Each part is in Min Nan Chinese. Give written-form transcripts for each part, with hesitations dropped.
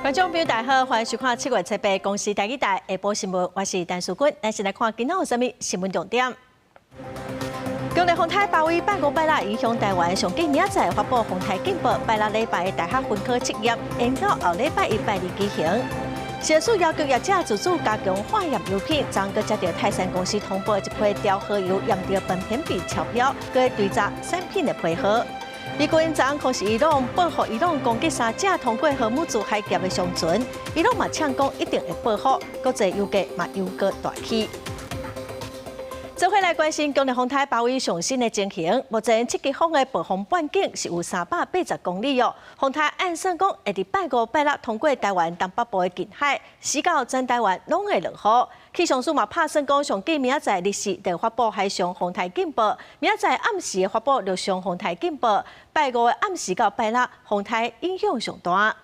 觀眾朋友大家好，歡迎收看7月7日公視台語台下晡新聞，我是陳淑君。咱先來看今仔有啥物新聞重點。強烈風颱巴威拜五拜六影響台灣，上緊明仔載發布風颱警報，拜六禮拜的大學分科測驗延到後禮拜一拜二舉行。食藥署要求業者自主加強化驗油品，昨閣接著泰山公司通報一批調和油驗著苯偏芘超標，閣追查產品的批號。美軍昨昏空襲伊朗，報復伊朗攻擊三隻通過荷姆茲海峽的商船，伊朗嘛嗆講一定會報復，國際油價嘛又閣大起。做伙來關心強烈風颱巴威上新的情形。目前七級風的暴風半徑是有380公里哦。風颱按算講會佇拜五、拜六通過台灣東北部的近海，時到全台灣攏會落雨。氣象署嘛拍算講，上緊明仔載日時就發布海上風颱警報，明仔載暗時會發布陸上風颱警報，拜五的暗時到拜六風颱影響上大。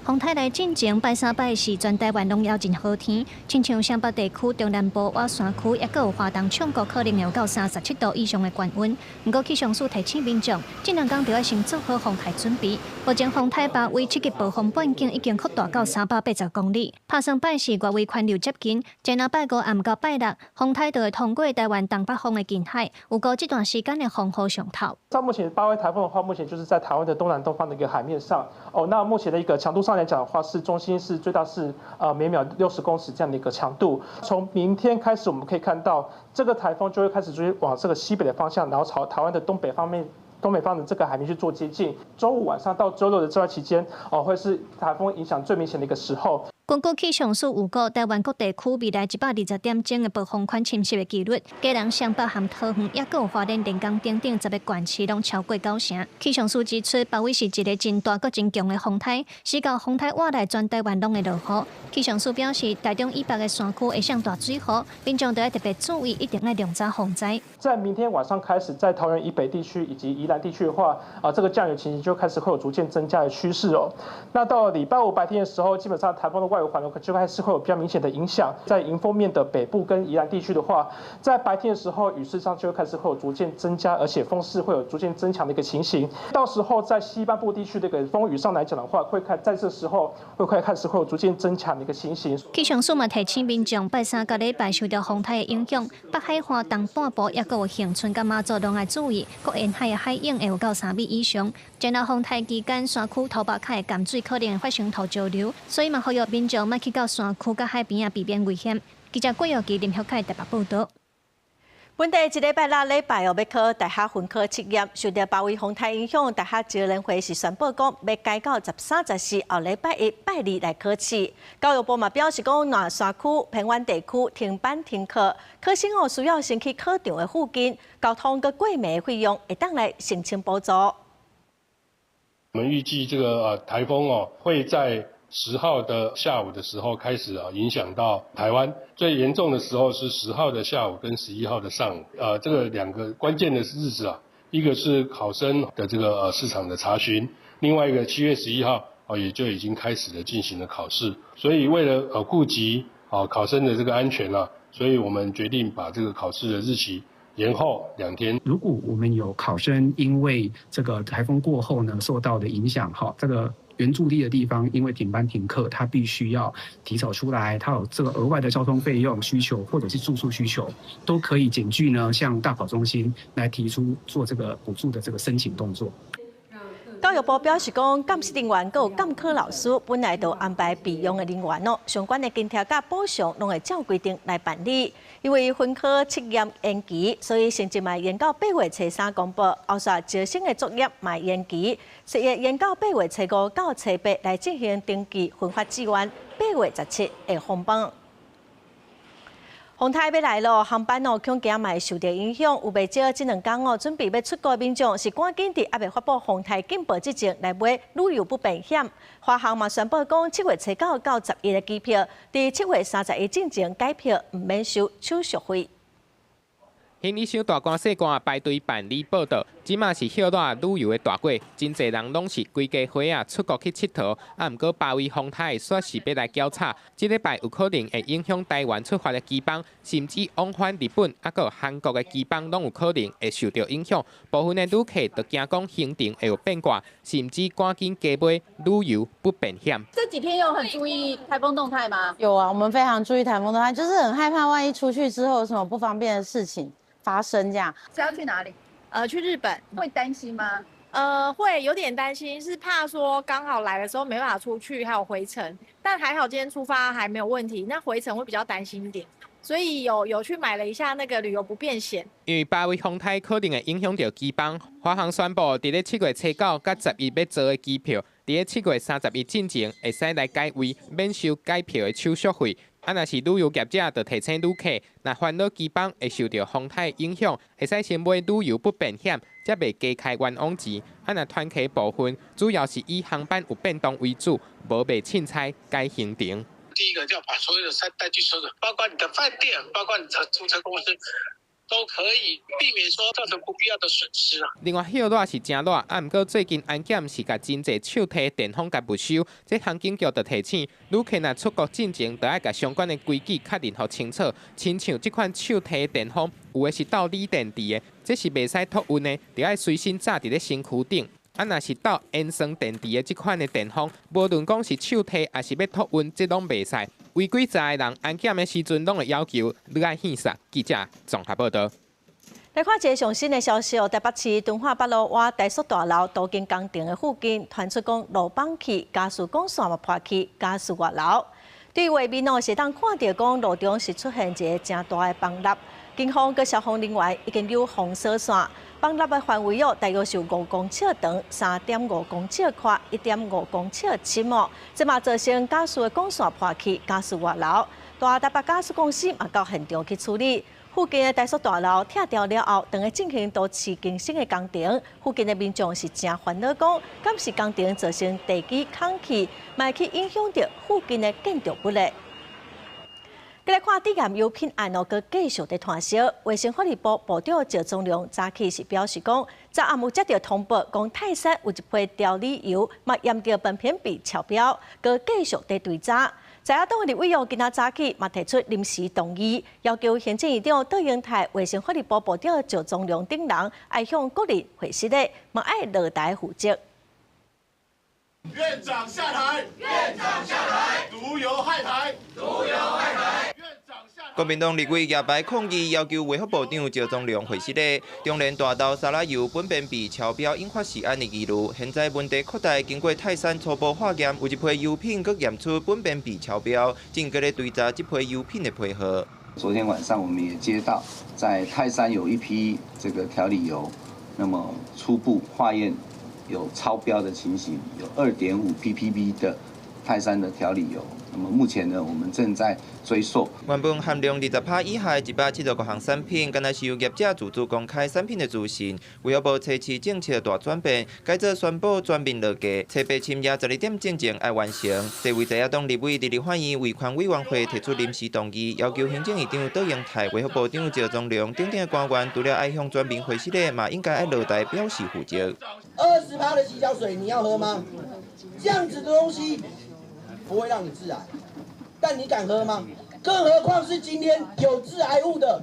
風颱來進前，拜三、拜四，全台灣攏猶真好天，親像雙北地區、中南部、倚山區，抑閣有花東衝谷，可能會有到37度以上的高溫。毋過氣象署提醒民眾，這兩工著愛先做好風颱準備。目前風颱巴威七級暴風半徑已經擴大到380公里，拍算拜四外圍環流接近，然後拜五暗到拜六，風颱就會通過台灣東北方的近海，預估這段時間的風雨上頭。在目前巴威颱風的話，目前就是在台灣的東南東方的一個海面上。哦，那目前的一個強度上來講的話，是中心是最大是每秒60公尺這樣的一個強度。從明天開始，我們可以看到這個颱風就會開始追往這個西北的方向，然後朝台灣的東北方面、東北方的這個海面去做接近。週五晚上到週六的這段期間，哦，會是颱風影響最明顯的一個時候。根據氣象署預估，台灣各地區未來120點鐘的暴風圈侵襲的機率，基隆、雙北和桃園，抑閣有花蓮、連江等等10個縣市攏超過九成。氣象署指出，巴威是一个真大閣真強的風颱，時到風颱倚來全台灣攏會落雨。氣象署表示，台中以北的山區會上大水雨，民眾著愛特別注意，一定愛量早防災。在明天晚上開始，在桃園以北地區以及宜蘭地區的話，啊，這個降雨情形就開始會有逐漸增加的趨勢哦。那到禮拜五白天的時候，基本上颱風的外圍環流就開始會有比較明顯的影響，在迎風面的北部跟宜蘭地區的話，在白天的時候雨勢上就會開始會有逐漸增加，而且風勢會有逐漸增強的一個情形。到時候在西半部地區這個風雨上來講的話，會開在這時候會快開始會有逐漸增強的一個情形。氣象署嘛提醒民眾，拜三佮禮拜受著風颱的影響，北海岸東半部抑閣有恆春佮馬祖攏愛注意，閣沿海的海湧會有到3米以上。然後風颱期間，山區土壩較會鹹水，可能會發生土石流，所以嘛呼籲民眾莫去到山區佮海邊仔，避免危險。記者郭耀基、林玉凱台北報導。本地這禮拜六禮拜哦，欲考大學分科測驗，受著巴威風颱影響，大學招聯會是宣布講，欲改到13、14後禮拜一、拜二來考試。教育部嘛表示講，若山區、偏遠地區停班停課，考生哦需要先去考場的附近，交通佮過暝的費用會當來申請補助。我們預計這個颱風哦會在10號的下午的時候開始啊，影響到台灣。最嚴重的時候是十號的下午跟11號的上午，這個兩個關鍵的日子啊，一個是考生的這個試場的查詢，另外一個7月11號啊也就已經開始了進行了考試。所以為了顧及啊考生的這個安全啊，所以我們決定把這個考試的日期延後2天。如果我們有考生因為這個颱風過後呢受到的影響，哈，這個原駐地的地方因為停班停課，他必須要提早出來，他有這個額外的交通費用需求或者是住宿需求，都可以檢具呢向大考中心來提出做這個補助的這個申請動作。教育部表示講，鑑識人員閣有監考老師本來就安排備用的人員哦，相關的津貼佮補償攏會照規定來辦理。因為分科測驗延期，所以成績嘛延到8月初三公布，後續招生的作業嘛延期，實會延到8月初五到初八來進行登記分發志願，8月17會放榜。風颱欲來囉，航班哦，恐驚嘛會受著影響。有袂少這兩工哦，準備欲出國的民眾是趕緊佇猶未發布風颱警報之前來買旅遊不便險。華航嘛宣布講，7月初九到11的機票，佇7月31進前改票，毋免收手續費。行李箱大罐細罐排隊辦理報到，這馬是歇熱旅遊的大季，真濟人攏是規家伙仔出國去𨑨迌。啊，毋過巴威風颱煞是欲來攪吵，這禮拜有可能會影響台灣出發的機班，甚至往返日本抑閣韓國的機班攏有可能會受著影響。部分的旅客就驚講行程會有變卦，甚至趕緊加買旅遊不便險。這幾天有很注意颱風動態嗎？有啊，我們非常注意颱風動態，就是很害怕萬一出去之後有什麼不方便的事情發生，這樣。是要去哪裡？去日本。會擔心嗎？會有點擔心，是怕說剛好來的時候沒辦法出去，還有回程。但還好今天出發還沒有問題，那回程會比較擔心一點，所以有去買了一下那個旅遊不便險。因為巴威風颱可能會影響著機班，華航宣布佇咧7月初9佮11欲坐的機票，佇咧7月31進前會使來改位，免收改票的手續費。啊，若是旅遊業者就提醒旅客，若煩惱機班會受著風颱影響，會使先買旅遊不便險，才袂加開冤枉錢。啊，若團客部分主要是以航班有變動為主，無袂凊彩改行程。第一個就要把所有的三單據收走，包括你的飯店，包括你的租車公司，都可以避免說造成不必要的損失啊。另外，歇熱是誠熱，啊，毋過最近安檢是共真濟手提電風共沒收，這航警局就提醒旅客若出國進前，著愛共相關的規矩確認予清楚。親像這款手提電風，有的是鬥鋰電池的，這是袂使托運的，著愛隨身紮佇咧身軀頂。啊，若是鬥鉛酸電池的這款的電風，無論講是手提抑是欲托運，這攏袂使。違規查的人，安檢的時陣攏會要求你愛獻殺。記者綜合報導。來看一个上新的消息哦，台北市敦化北路倚台塑大樓都更工程的附近，傳出講路崩去，家私管線嘛破去，家私外流。對畫面哦，是會當看著講路中是出現一个誠大的崩凹，警方佮消防人員已經有封鎖線，崩凹的範圍哦，大約是有5公尺長、3.5公尺寬、1.5公尺深哦。這嘛造成家私的管線破去，家私外流。大台北家私公司嘛到現場去處理。附近的台塑大樓拆掉了後，當咧進行都市更新的工程，附近的民眾是誠煩惱，講敢是工程造成地基空去，嘛會去影響著附近的建築物咧。繼來看致癌油品案哦，閣繼續佇湠燒。衛生福利部部長趙宗龍早起是表示講，昨暗有接著通報，講泰山有一批調理油嘛驗著苯偏芘超標，閣繼續佇追查。在野黨的立委哦，今仔早起嘛提出臨時動議，要求行政院長卓榮泰、衛生福利部部長趙宗龍等人愛向國人回實的，嘛愛落台負責。院長下台！院長下台！毒油害台！毒油害台！國民黨立委舉牌抗議，要求衛福部長趙宗龍回實的中連大豆沙拉油苯偏芘超標引發食安的疑慮，現在問題擴大，經過泰山初步化驗，有一批油品閣驗出苯偏芘超標，正閣咧追查這批油品的批號。昨天晚上我們也接到，在泰山有一批這個調理油，那麼初步化驗有超標的情形，有2.5 ppb 的泰山的調理油。那麼目前呢，我們正在追溯。原本含量20%以下的175項產品，敢若是由業者自主公開產品的資訊。衛福部初試政策大轉變，改做宣布全面落架，初八深夜12點進前愛完成。這位在野黨立委佇立法院衛權委員會提出臨時動議，要求行政院長卓榮泰、衛福部長趙宗龍等等的官員，除了愛向全民回實的，嘛應該愛落台表示負責。 20%的洗腳水你要喝嗎？這樣子的東西不會讓你致癌，但你敢喝嗎？更何況是今天有致癌物的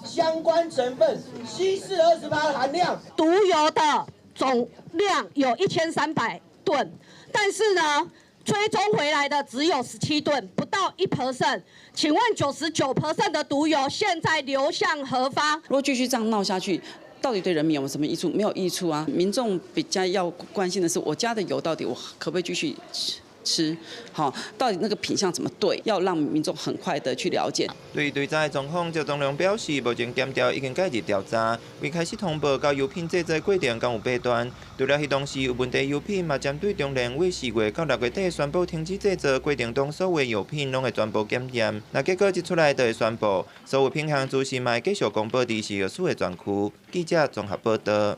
相關成分，稀釋20%的含量。毒油的總量有1300噸，但是呢，追蹤回來的只有17噸，不到1%。請問99% 的毒油現在流向何方？如果繼續這樣鬧下去，到底對人民有什麼益處？沒有益處啊！民眾比較要關心的是，我家的油到底我可不可以繼續吃？吃好，到底那個品項怎麼對？要讓民眾很快的去了解。對於追查的狀況，趙宗龍表示，目前檢調已經介入調查，未開始通報到油品製造過程敢有弊端。除了彼當時有問題油品，嘛針對中連為4月到6月底宣布停止製造過程中，所有油品攏會全部檢驗。若結果一出來，就會宣布所有品項資訊嘛會繼續公布佇食藥署的專區。記者綜合報導。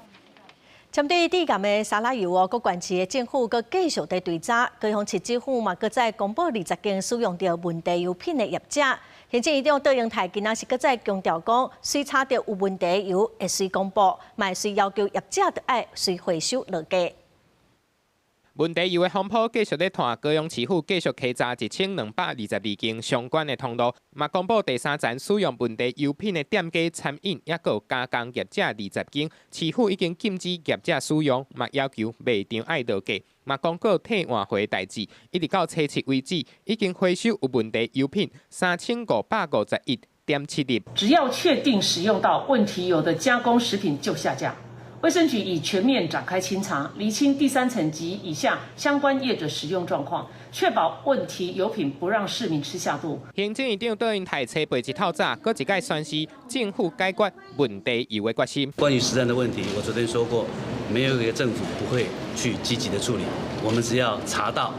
針對致癌的沙拉油哦，各縣市的政府閣繼續佇追查，高雄市政府嘛，閣再公布20間使用著問題油品的業者，行政院長卓榮泰今仔是閣再強調講，隨查著有問題油會隨公布，嘛會隨要求業者著愛隨回收落架。問題油的風波繼續咧拖，高雄市府繼續稽查1222間相關的通路，嘛公布第三層使用問題油品的店家、餐飲抑閣有加工業者20間，市府已經禁止業者使用，嘛要求賣場愛落架，嘛公告退換貨的代誌，一直到初七為止，已經回收有問題油品3551.7粒。只要確定使用到問題油的加工食品就下架。衛生局已全面展開清查，釐清第三層及以下相關業者使用狀況，確保問題油品不讓市民吃下肚。行政院長卓榮泰初八日透早，閣一擺宣示政府解決問題油的決心。關於食安的問題，我昨天說過，沒有一個政府不會去積極的處理。我們只要查到，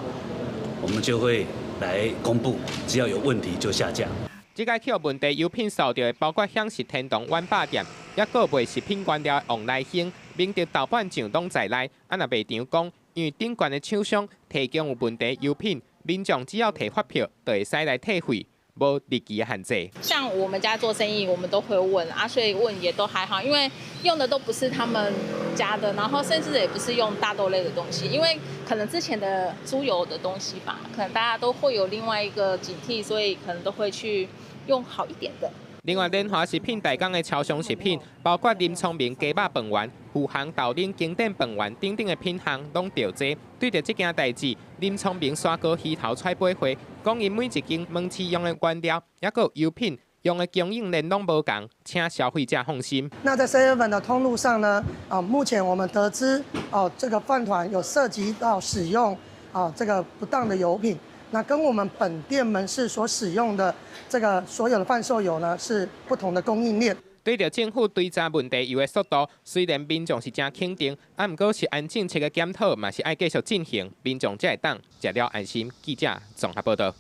我們就會來公布，只要有問題就下架。這擺去予問題油品掃著的，包括享食天堂碗霸店，抑閣賣食品原料的王來興、明德豆瓣醬攏在內。啊，若賣場講，因為頂懸的廠商提供有問題油品，民眾只要提發票，就會使來退費，無日期的限制。像我們家做生意，我們都會問啊，所以問也都還好，因為用的都不是他們家的，然後甚至也不是用大豆類的東西，因為可能之前的豬油的東西吧，可能大家都會有另外一個警惕，所以可能都會去用好一點的。另外，聯華食品代工的超商食品，包括林聰明雞肉飯圓、富航豆奶經典飯圓等等的品項，攏著這。對著這件代誌，林聰明沙鍋魚頭揣杯會，講𪜶每一間門市用的原料，抑閣有油品用的供應鏈攏無仝，請消費者放心。那在 7-Eleven 的通路上呢？啊，目前我們得知，哦，這個飯糰有涉及到使用啊這個不當的油品。那跟我們本店門市所使用的這個所有的販售油呢，是不同的供應鏈。對著政府追查問題油的速度，雖然民眾是誠肯定，啊，毋過食安政策的檢討嘛是愛繼續進行，民眾才會當食了安心。記者綜合報導。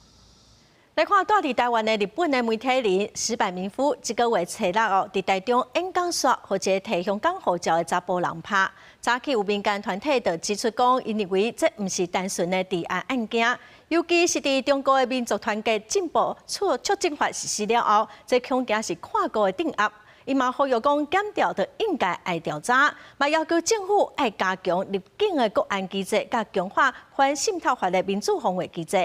來看蹛佇台灣的日本的媒體人矢板明夫，這個月初六哦，佇台中演講煞，予一個提香港護照的查埔人拍。早起有民間團體就指出講，𪜶認為這毋是單純的治安案件，尤其是佇中國的民族團結進步促進法實施了後，這恐驚是跨國的鎮壓。伊嘛呼籲講，檢調就應該愛調查，嘛要求政府愛加強入境的國安機制，佮強化反滲透法的民主防衛機制。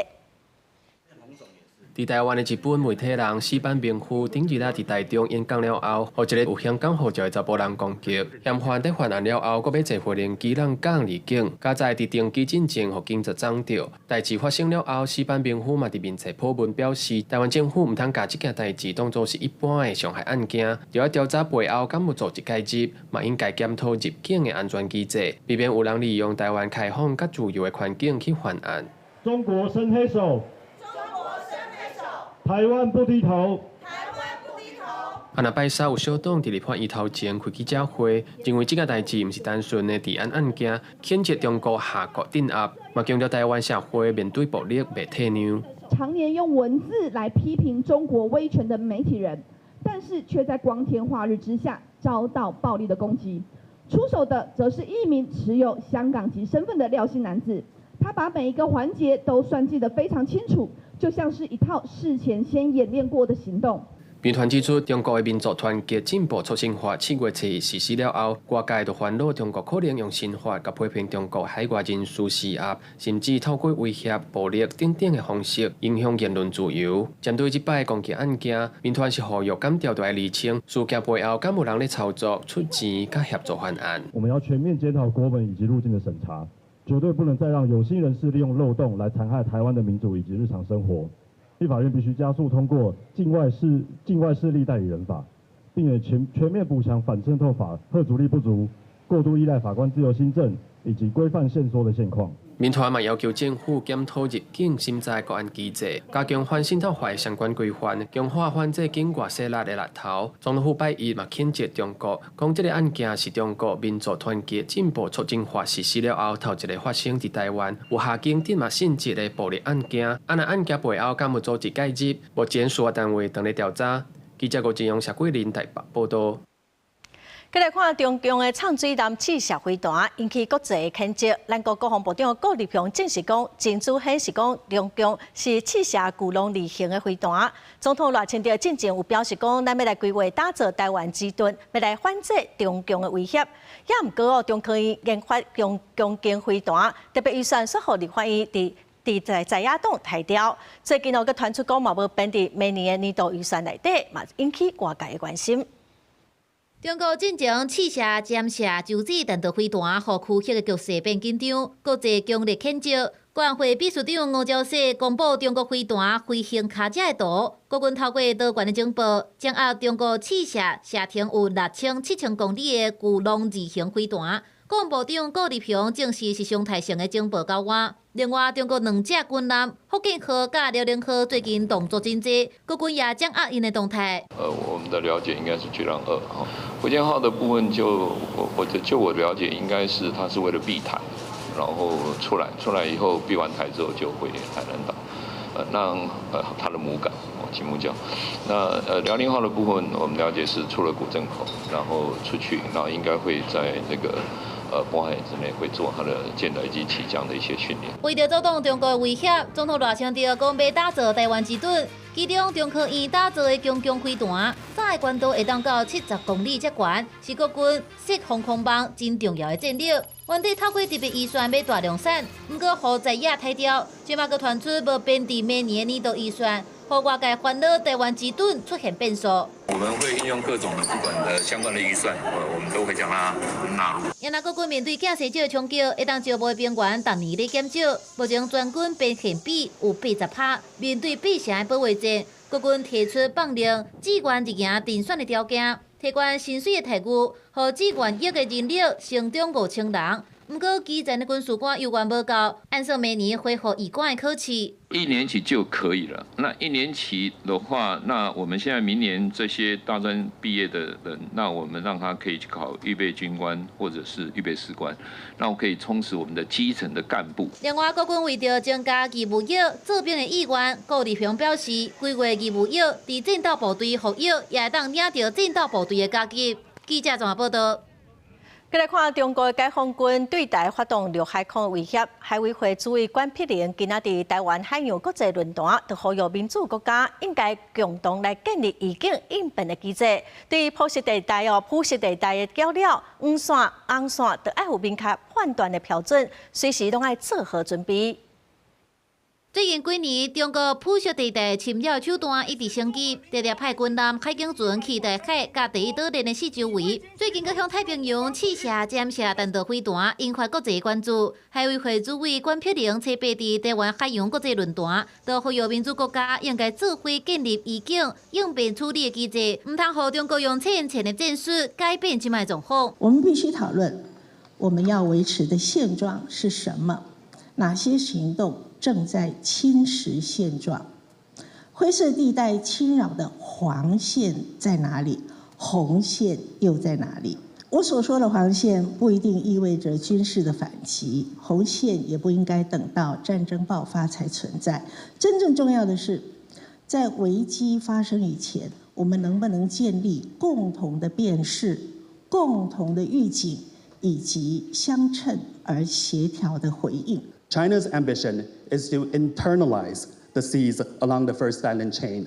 佇台灣的日本媒體人矢板明夫頂日仔佇台中演講了後，予一個有香港護照的查埔人攻擊，嫌犯佇犯案了後，閣欲坐飛行機閬港離境，佳哉佇登機進前，予警察摠著。代誌發生了後，矢板明夫嘛佇面冊 po 文表示，台灣政府毋通共這件代誌當做是一般的傷害案件，著愛調查背後敢有組織介入，嘛應該檢討入境的安全機制，避免有人利用台灣開放佮自由的環境去犯案。中國伸黑手。台灣不低頭。台灣不低頭。啊，若拜三有小黨佇立法院頭前開記者會，認為這件代誌毋是單純的治安案件，譴責中國下國鎮壓，嘛強調台灣社會面對暴力袂退讓。常年用文字來批評中國威權的媒體人，但是卻在光天化日之下遭到暴力的攻擊。出手的則是一名持有香港籍身份的廖姓男子，他把每一個環節都算計得非常清楚。就像是一套事前先演練過的行動。民團指出，中國的民族團結進步促進法7月7日實施了後，外界就煩惱中國可能用新法共批評中國海外人士施壓，甚至透過威脅、暴力等等的方式影響言論自由。針對這擺攻擊案件，民團是呼籲檢調著愛釐清事件背後敢有人咧操作、出錢佮協助犯案。我們要全面檢討國門以及入境的審查。絕對不能再讓有心人士利用漏洞來殘害台灣的民主以及日常生活。立法院必須加速通過境外勢力代理人法，並且全面補強反滲透法嚇阻力不足、過度依賴法官自由心證以及規範限縮的現況。民團嘛要求政府檢討入境審查國安機制，加強反滲透法的相關規範，強化反制境外勢力的力頭。總統府拜一嘛譴責中國，講這个案件是中國民族團結進步促進法實施了後，頭一个發生佇台灣有下境鎮壓性質的暴力案件。啊，若案件背後敢有組織介入，目前司法單位正咧調查。記者郭金勇、謝桂林台北報道。再來看中共的藏水艦試射飛彈，引起國際的譴責。咱國國防部長顧立雄證實講，證據顯示講中共是試射巨龍二型的飛彈。總統賴清德進前有表示講，咱欲來規劃打造台灣之盾，欲來反制中共的威脅。也毋過哦，中科院研發強強勁飛彈，特別預算煞予立法院佇在在野黨刣掉。最近哦，閣傳出講嘛無編佇明年的年度預算內底，嘛引起外界的關心。中國進前試射潛射洲際彈道飛彈，予區域的局勢變緊張，國際強烈譴責。國安會秘書長吳釗燮公布中國飛彈飛行跤跡的圖，國軍透過多元的情報，掌握中國試射射程有6000、7000公里的巨龍二型飛彈。國防部長顧立雄證實是常態性的情報交換。另外，中國兩隻軍艦福建號佮遼寧號最近動作真濟，國軍也掌握𪜶的動態。我們的了解應該是巨浪二哈，福建號的部分就我我的就我了解，應該是它是為了避台，然後出來出來以後避完台之後就回海南島，讓它的母港哦金門礁。那遼寧號的部分，我們了解是出了古鎮口，然後出去，然後應該會在那個渤海之內會做它的艦載機起降的一些訓練。為著阻擋中國的威脅，總統賴清德講欲打造台灣之盾，其中中科院打造的強強飛彈，炸的高度會當到70公里遮懸，是國軍設防空網真重要的戰力。原底透過特別預算欲大量產，毋過予在野刣掉，這馬閣傳出無編佇明年的年度預算，予外界煩惱台灣之盾出現變數。我們會運用各種的不管的相關的預算，我們都會將它納入。也若國軍面對寄生者的衝擊，會當招募的兵員逐年咧減少，目前全軍編遣比有80%。面對八成的保衛戰，國軍提出放任志願入營甄選的條件，提懸薪水的待遇，予志願役的人力成長5000人。毋過基層的軍事官猶原無夠，按算明年恢復預官的考試。一年期就可以了。那一年期的話，那我們現在明年這些大專畢業的人，那我們讓他可以去考預備軍官或者是預備士官，那我可以充實我們的基層的幹部。另外，國軍為著增加義務役做兵的意願，顧立雄表示，規劃義務役佇戰鬥部隊服役，也會當領著戰鬥部隊的加給。記者綜合報道。再來看中國解放軍對台發動陸海空威脅，海委會主委管碧玲今仔佇台灣海洋國際論壇，就呼籲民主國家應該共同來建立預警應變的機制，對灰色地帶哦、灰色地帶的鳥鳥、黃線、紅線，都愛有明確判斷的標準，隨時攏愛做好準備。最近幾年，中國灰色地帶侵擾手段一直升級，常常派軍艦、海警船去台海佮第一島鏈的四周圍。最近閣向太平洋試射潛射彈道飛彈，引發國際關注。海委會主委管碧玲初八佇台灣海洋國際論壇，就呼籲民主國家應該做伙建立預警應變處理的機制，毋通予中國用淺淺的戰術改變這擺狀況。我們必須討論，我們要維持的現狀是什麼？哪些行動正在侵蝕現狀？灰色地帶侵擾的黃線在哪裡？紅線又在哪裡？我所說的黃線不一定意味着軍事的反擊，紅線也不應該等到戰爭爆發才存在。真正重要的是，在危機發生以前，我們能不能建立共同的辨識、共同的預警以及相稱而協調的回應？ China's ambition is to internalize the seas along the first island chain,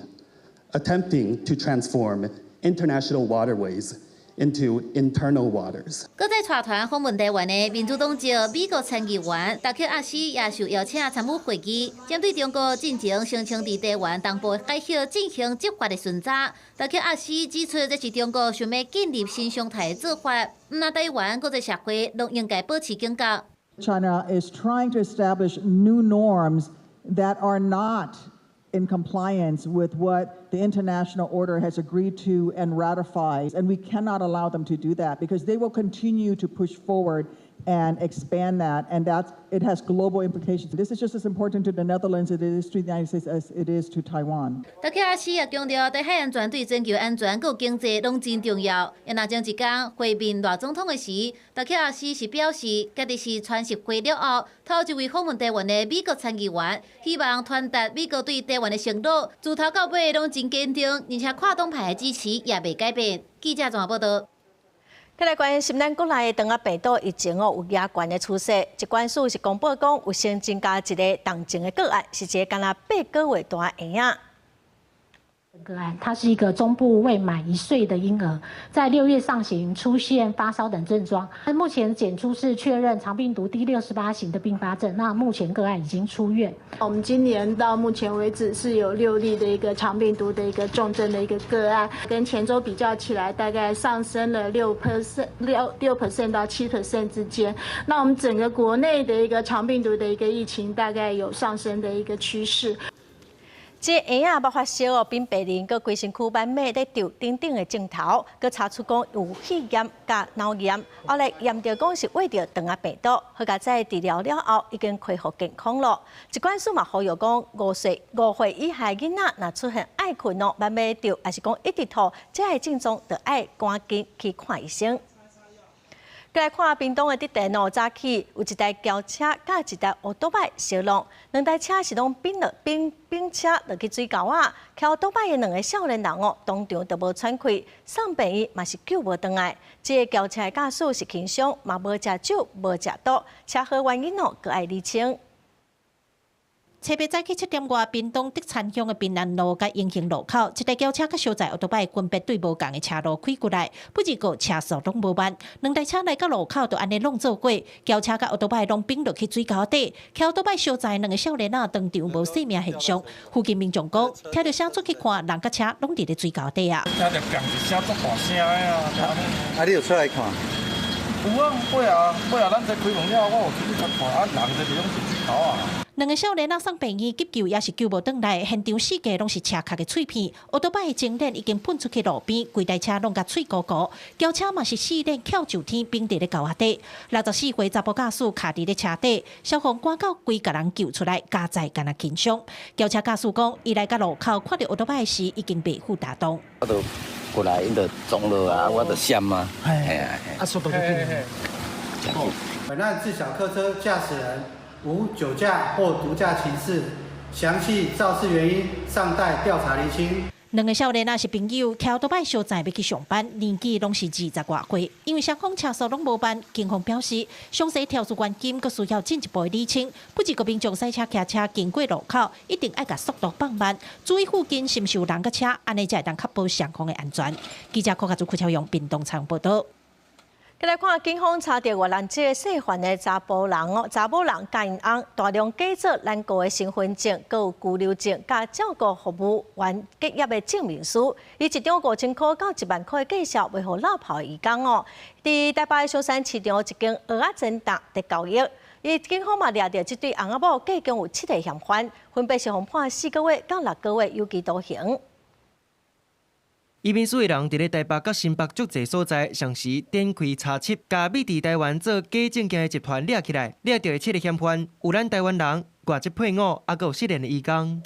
attempting to transform international waterways into internal waters. 閣再帶團訪問台灣的民主黨籍美國參議員達克亞斯也受邀請參與會議，針對中國進前聲稱佇台灣東部海域進行執法的巡查。達克亞斯指出，這是中國想欲建立新常態的做法，毋但台灣，國際社會攏應該保持警覺。 China is trying to establish new norms that are not in compliance with what the international order has agreed to and ratified. And we cannot allow them to do that because they will continue to push forward and expand that. And it has global implications. This is just as important to the Netherlands as it is to the United States as it is to Taiwan. 達克亞斯也強調，台海安全對全球安全佮經濟攏真重要。也若前一工會面賴總統的時，達克亞斯是表示，家己是川習會了後，頭一位訪問台灣的美國參議員，希望傳達美國對台灣的承諾，自頭到尾攏真堅定，而且跨黨派的支持也袂改變。記者綜合報道。再來關心咱國內的腸仔病毒疫情哦，有加懸的趨勢。疾管署是公布講，有新增加一个重症的個案，是一个干焦八个月大的嬰仔。個案，他是一個中部未滿1歲的嬰兒，在6月上旬出現發燒等症狀，目前檢出是確認腸病毒 D68型的併發症。那目前個案已經出院。我們今年到目前為止是有6例的一個腸病毒的一個重症的一個個案，跟前週比較起來，大概上升了6%6.6% 到7% 之間。那我們整個國內的一個腸病毒的一個疫情，大概有上升的一個趨勢。這嬰仔捌發燒哦，比病人閣規身軀挽尾咧吊頂頂的鏡頭，閣查出講有肺炎佮腦炎，後來驗著講是秽著腸仔病毒，好佳哉治療了後已經恢復健康咯。疾管署嘛呼籲講，5歲以下囡仔若出現愛睏哦、挽尾吊，抑是講一直吐，這个症狀，就愛趕緊去看醫生。閣來看屏東的竹田哦，早起有一台轎車佮一台歐多擺相挵，兩台車是攏並落並並車落去水溝仔，騎歐多擺的兩个少年人哦，當場就無喘氣，送病院嘛是救無轉來。這个轎車的駕駛是輕傷，嘛無食酒，無食毒，車禍原因哦，閣愛釐清。初八早起7點外，屏東竹田鄉的平安路佮英興路口，一台轎車佮相載歐多擺分別對無仝的車路開過來，不過車速攏無慢，兩台車來到路口就按呢挵做伙，轎車佮歐多擺攏並落去水溝底，騎歐多擺相載兩个少年仔當場無性命現象。附近民眾講，聽著聲出去看，人佮車攏佇咧水溝底啊。聽著仝一聲足大聲的啊！啊，你有出來看？有啊，尾啊，尾啊，咱這開門了，我有出去看，啊，人這攏是水溝啊。兩个少年仔送病院急救，也是救無轉來。現場四界攏是車殼的碎片，歐多擺的前輪已經噴出去路邊，規台車攏共碎糊糊。轎車嘛是四輪翹上天，並佇咧溝仔底。64歲查埔駕駛卡佇咧車底，消防趕到規共人救出來，佳哉干焦輕傷。轎車駕駛講，伊來到路口看著歐多擺時，已經袂赴大動。我就過來，𪜶就撞落啊，我就閃啊，嘿啊，啊，速度就緊。本案自小客車駕駛人無酒駕或毒駕情事，詳細肇事原因尚待調查釐清。兩个少年仔是朋友，騎歐多擺相載欲去上班，年紀攏是20外歲。因為雙方車速攏無慢，警方表示，詳細調查原因，閣需要進一步的釐清。不過民眾駛車騎車經過路口，一定愛共速度放慢，注意附近是毋是有人佮車，按呢才會當確保雙方的安全。記者柯家祖、柯超勇，屏東採訪報導。再來看，警方查著越南籍姓范的查埔人哦，查某人佮𪜶翁大量假造咱國的身份證、閣有居留證、佮照顧服務員結業的證明書，以一張5000箍到1萬箍的價數賣予落跑的移工哦。佇台北松山市場一間蚵仔煎檔佇交易，伊警方嘛掠著這對翁仔某，計共有七个嫌犯，分別是予判4個月到6個月有期徒刑。移民署的人佇咧台北佮新北足濟所在，同時展開查緝，共秘佇台灣做假證件的集團掠起來，掠著的七个嫌犯有咱台灣人、外籍配偶，抑閣有失聯的移工。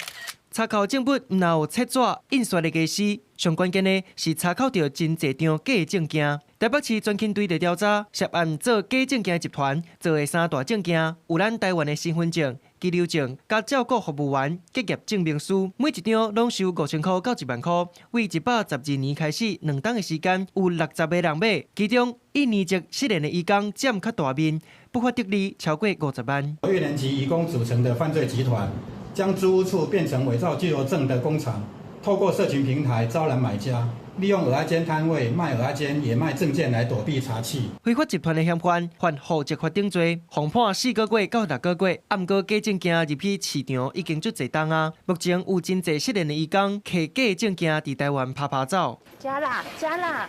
查扣證物毋但有冊紙印刷的家私，上關鍵的是查扣著真濟張假證件。台北市專勤隊佇調查涉案做假證件的集團做的三大證件，有咱台灣的身份證、居留證、佮照顧服務員結業證明書，每一張攏收5000箍到1萬箍。為112年開始，2冬的時間，有60個人買，其中印尼籍失聯的移工佔較大面，不法得利超過50萬。越南籍移工組成的犯罪集團，將租屋處變成偽造居留證的工廠，透過社群平台招攬買家，利用蚵仔煎攤位賣蚵仔煎，也賣證件來躲避查緝。非法集團的嫌犯犯戶籍法定罪，予判4個月到6個月。毋過假證件入去市場已經足濟冬啊！目前有真濟失聯的移工，摕假證件佇台灣趴趴走。加啦，加啦！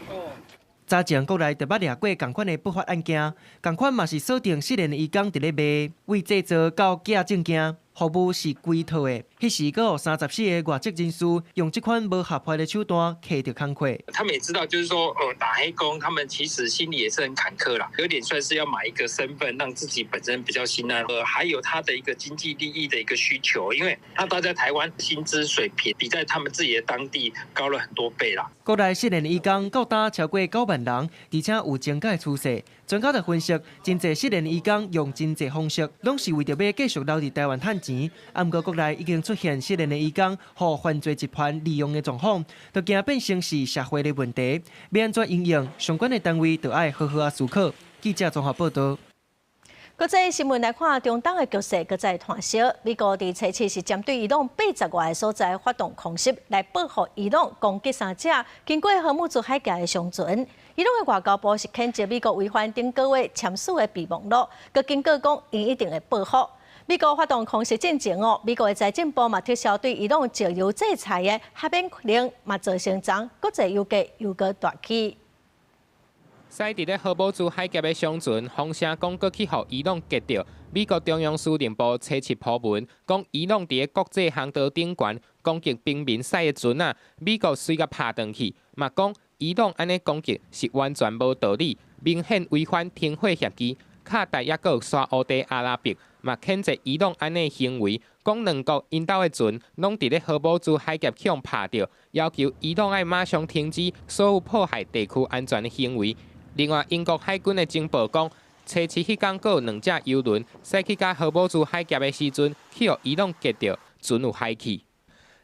早前國內就捌掠過仝款的不法案件，仝款嘛是鎖定失聯的移工佇咧賣，為製造到假證件。服務是規套的，彼時閣有34個外籍人士用這款無合法的手段揢著工課。他們也知道，就是說，打黑工，他們其實心裡也是很坎坷啦，有點算是要買一個身份，讓自己本身比較心安。還有他的一個經濟利益的一個需求，因為他到在台灣薪資水平比在他們自己的當地高了很多倍啦。國內失聯移工到今超過9萬人，而且有增加的趨勢。專家就分析，真濟失聯移工用真濟方式，攏是為著欲繼續留佇台灣趁錢。啊，毋過國內已經出現失聯的移工予犯罪集團利用的狀況，就驚變成是社會的問題。欲按怎因應，相關的單位就愛好好仔思考。記者綜合報道。國際新聞來看，中東的局勢閣再湠燒。美國佇初七是針對伊朗80外个所在發動空襲，來報復伊朗攻擊三隻經過荷姆茲海峽的商船。伊朗的外交部是譴責美國違反頂個月簽署的備忘錄，閣警告講𪜶一定會報復。美國發動空襲進前哦，美國的財政部嘛撤銷對伊朗石油制裁的豁免令，嘛造成昨國際油價又閣大起。駛佇咧荷姆茲海峽的商船，風聲講閣去予伊朗擊著。美國中央司令部初七鋪文，講伊朗佇咧國際航道頂懸攻擊平民駛的船仔，美國隨共拍轉去，嘛講伊朗按呢攻擊是完全無道理，明顯違反停火協議。卡達抑閣有沙烏地阿拉伯嘛譴責伊朗按呢行為，講兩國𪜶兜的船攏佇咧荷姆茲海峽去予拍著，要求伊朗愛馬上停止所有破壞地區安全的行為。另外，英國海軍的情報講，初七彼工閣有兩隻油輪駛去共荷姆茲海峽的時陣，去予伊朗擊著，船有海去。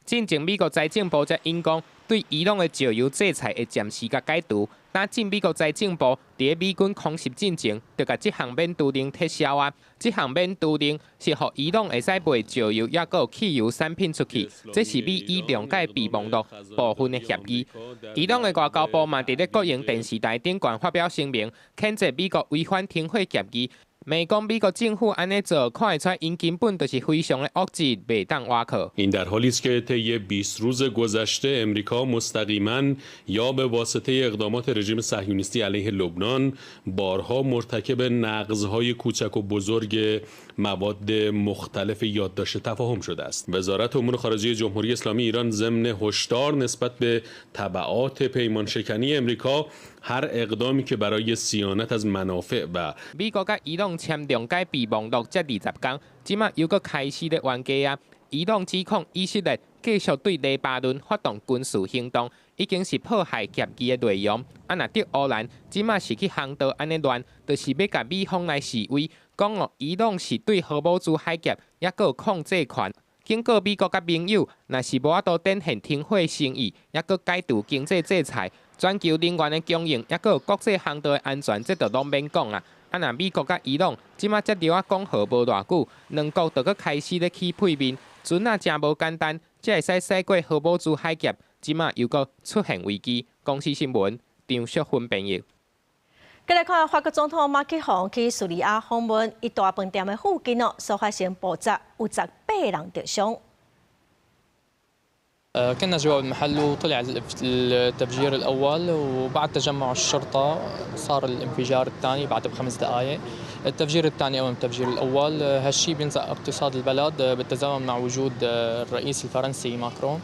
進前美國財政部才引講，對伊朗的石油制裁會暫時共解除。但進美國財政部佇咧美軍空襲進前，就共這項免除令撤銷啊！這項免除令是予伊朗會使賣石油，抑閣有汽油產品出去，這是美伊諒解備忘錄部分的協議。伊朗的外交部嘛，佇咧國營電視台頂懸發表聲明，譴責美國違反停火協議。罵講美國政府按呢做，看會出𪜶根本就是非常的惡質，袂當倚靠。 این در حالی است که طی 20 روز گذشته امریکا مستقیما یا به واسطه اقدامات رژیم صهیونیستی علیه لبنان بارها مرتکب نقضهای کوچک و بزرگ مواد مختلف یادداشت تفاهم شده است. وزارت امور خارجه جمهوری اسلامی ایران ضمن هشدار نسبت به تبعات پیمان شکنی امریکا هر اقدامی که برای صیانت از منافع و 美國佮伊朗簽諒解備忘錄才20工，這馬又閣開始咧冤家啊！伊朗指控以色列繼續對黎巴嫩發動軍事行動，已經是破壞協議的內容。啊，若佇烏蘭這馬是去航道按呢亂，就是欲共美方來示威，講哦，伊朗是對荷姆茲海峽抑閣有控制權。警告美國佮盟友，若是無法度展現停火誠意，抑閣解除經濟制裁，全球能源的供應，抑閣有國際航道的安全，這就攏免講啊！啊，若美國佮伊朗這馬才著仔講和無偌久，兩國就閣開始咧起屁面，船仔誠無簡單，才會使駛過荷姆茲海峽，這馬又閣出現危機。公視新聞張淑芬編譯。閣來看法國總統馬克宏去敘利亞訪問，伊大飯店的附近哦，所發生爆炸，有18人著傷。 كنا جوا بالمحل وطلع التفجير الأول وبعد تجمع الشرطة صار الانفجار الثاني بعد ب5 دقائق. التفجير الثاني أقوى من التفجير الأول. هالشيء بينزع اقتصاد البلد بالتزامن مع وجود الرئيس الفرنسي ماكرون.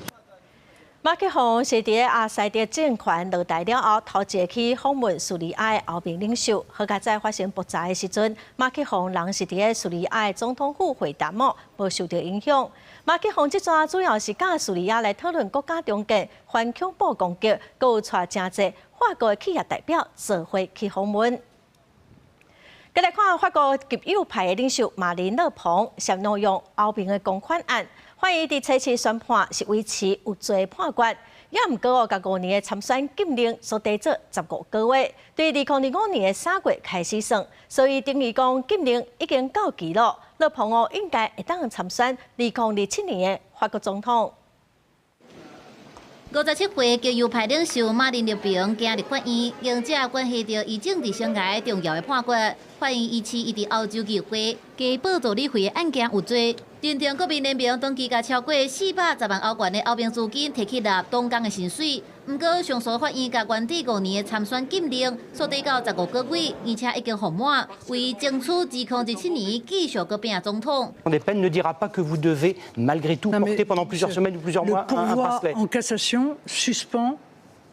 馬克宏是佇阿薩德政權落台了後，頭一个去訪問敘利亞的歐盟領袖。好佳哉發生爆炸的時陣，馬克宏人是佇咧敘利亞的總統府會談哦，無受著影響。馬克宏這逝主要是佮敘利亞來討論國家重建、反恐怖攻擊，閣有帶誠濟法國的企業代表做伙去訪問。閣來看法國極右派的領袖馬林勒龐涉挪用歐盟的公款案。法院佇初七宣判是維持有罪判決，也毋過哦，共5年的參選禁令縮短做15個月，對2025年的3月開始算，所以等於講禁令已經到期了。勒龐哦應該會當參選2027年的法國總統。57歲極右派領袖馬林勒龐今日法院迎接關係著伊政治生涯重要的判決。法院維持伊佇歐洲議會假報助理費的案件有罪，認定國民聯盟長期共超過410萬歐元的歐盟資金提去納黨工的薪水。毋過上訴法院共原定5年的參選禁令縮短到15個月，而且已經服滿，為爭取2027年繼續閣拼總統。 Des peines ne dira pas que vous devez malgré tout porter pendant plusieurs semaines ou plusieurs mois un bracelet. En cassation suspend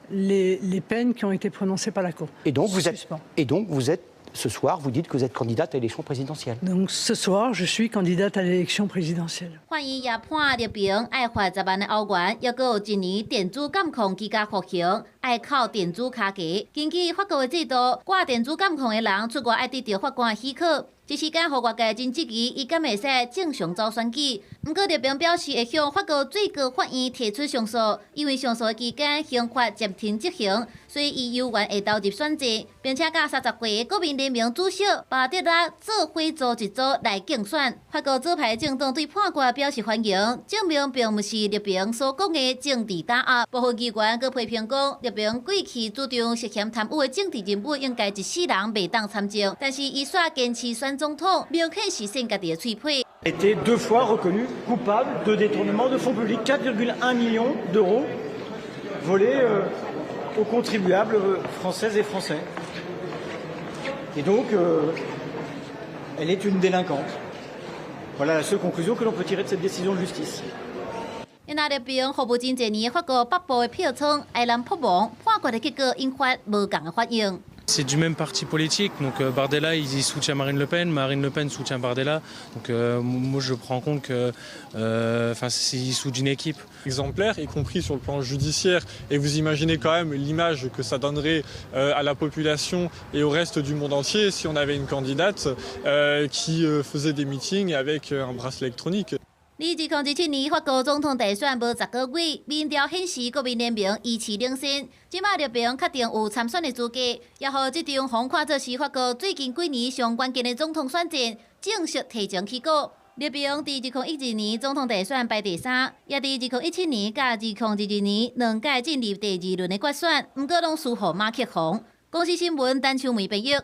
les peines qui ont été prononcées par la Cour. Et donc vous êtes Ce soir, vous dites que vous êtes candidate à l'élection présidentielle. Donc ce soir, je suis candidate à l'élection présidentielle. 法院也判绿平愛罰10萬的歐元，抑閣有一年電子監控期間服刑，愛扣電子跤軚。根據法國的制度，掛電子監控的人出外愛得著法官的許可。一時間予外界真質疑，伊敢會使正常走選舉。毋過綠平表示會向法國最高法院提出上訴，因為上訴的期間刑罰暫停執行，所以伊猶原會投入選戰，並且佮30歲的國民聯盟主席巴德拉做伙組一組來競選。法國左派政黨對判決表示歡迎，證明並毋是綠平所講的政治打壓。部分議員閣批評講，綠平過去主張涉嫌貪污的政治人物應該一世人袂當參政，但是伊煞堅持選總統，明顯是扇家己的喙皮。 Été deux fois reconnu coupable de détournement de fonds publics, 4,1 millions d'euros volés aux contribuables françaises et français. Et donc, elle est une délinquante. Voilà la seule conclusion que l'on peut tirer de cette décision de justice. 因那綠平服務真濟年法國北部的票倉挨人撲亡，判決的結果引發無仝的反應。 C'est du même parti politique, donc Bardella il soutient Marine Le Pen, Marine Le Pen soutient Bardella, donc moi je prends compte que, enfin c'est issu d'une équipe. Exemplaire, y compris sur le plan judiciaire. Et vous imaginez quand même l'image que ça donnerait à la population et au reste du monde entier si on avait une candidate qui faisait des meetings avec un bracelet électronique. 離2027年法國總統大選無10個月，民調顯示國民聯盟維持領先。這擺綠平確定有參選的資格，也予這場予看做是法國最近幾年上關鍵的總統選戰正式提前起鼓。綠平佇2012年總統大選排第三，也佇2017年佮2022年兩屆進入第二輪的決選，毋過攏輸予馬克宏。公視新聞陳秋梅編譯。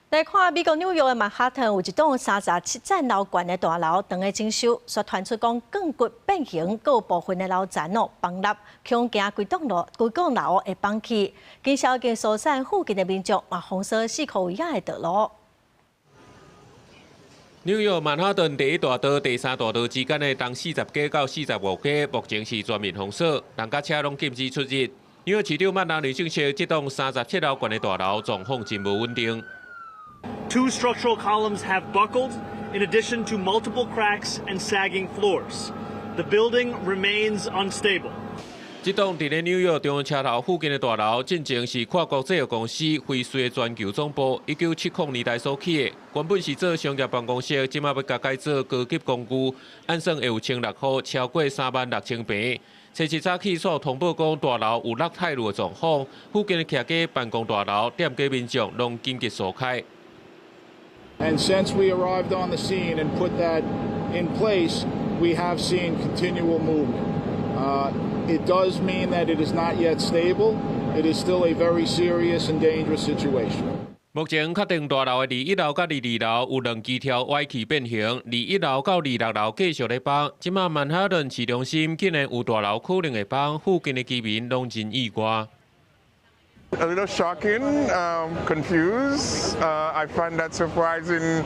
來看美國紐約的曼哈頓有一棟37層樓懸的大樓，正咧整修，煞傳出講鋼骨變形，閣有部分的樓層哦崩落，恐驚規棟樓規棟樓會崩去。警消已經疏散附近的民眾，嘛封鎖四箍圍仔的道路。紐約曼哈頓第一大道、第三大道之間的東40街到45街，目前是全面封鎖，人佮車攏禁止出入。紐約市長曼達尼證實，這棟37樓懸的大樓狀況真無穩定。 Two structural columns have buckled, in addition to multiple cracks and sagging floors. The building remains unstable. 這棟佇咧紐約中央車頭附近的大樓，進前是跨國製藥公司輝瑞的全球總部，1970年代所起的，原本是做商業辦公室，這馬欲共改做高級公寓，按算會有1600戶，超過36,000坪。初七早起煞通報講大樓有落泰魯的狀況，附近的徛家辦公大樓、店家民眾攏緊急疏開。 And since we arrived on the scene and put that in place, we have seen continual movement. It does mean that it is not yet stable. It is still a very serious and dangerous situation. 目前確定大樓的21樓佮22樓有兩支柱歪去變形，21樓到26樓繼續咧崩。這馬曼哈頓市中心竟然有大樓可能會崩，附近的居民攏真意外。 A little shocking, confused. I find that surprising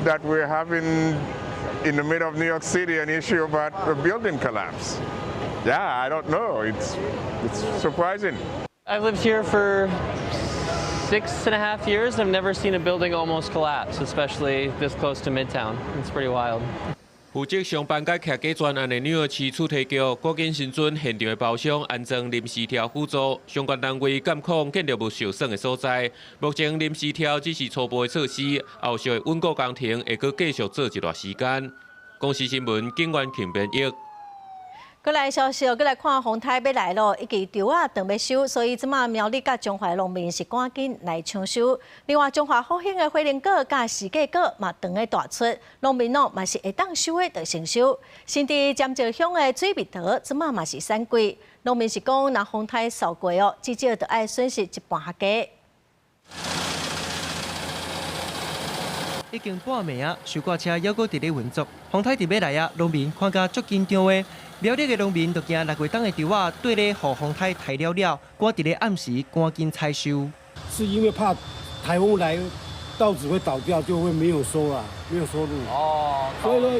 that we're having in the middle of New York City an issue about a building collapse. Yeah, I don't know. It's surprising. I've lived here for 6.5 years. I've never seen a building almost collapse, especially this close to Midtown. It's pretty wild. 負責上班佮徛家專案的紐約市厝體局，趕緊尋準現場的包商安裝臨時柱輔助，相關單位監控建築物受損的所在。目前臨時柱只是初步的措施，後續的穩固工程會閣繼續做一段時間。公視新聞警員慶編譯。閣來消息，閣來看風颱欲來囉，以及稻仔準欲收，所以這馬苗栗佮彰化農民是趕緊來搶收。另外，彰化福興的火龍果佮時計果嘛，正咧大出，農民哦嘛是會當收的就先收。甚至尖石鄉的水蜜桃，這馬嘛是產季，農民是講，若風颱掃過哦，至少著愛損失一半較低。已經半暝啊，收割車猶閣佇咧運作，風颱就欲來啊，農民看甲足緊張的。苗栗的農民就驚6月冬的稻仔綴咧予風颱颱了了，趕佇咧暗時趕緊採收。是因為怕颱風來稻子會倒掉，就會沒有收啊，沒有收入。哦，所以說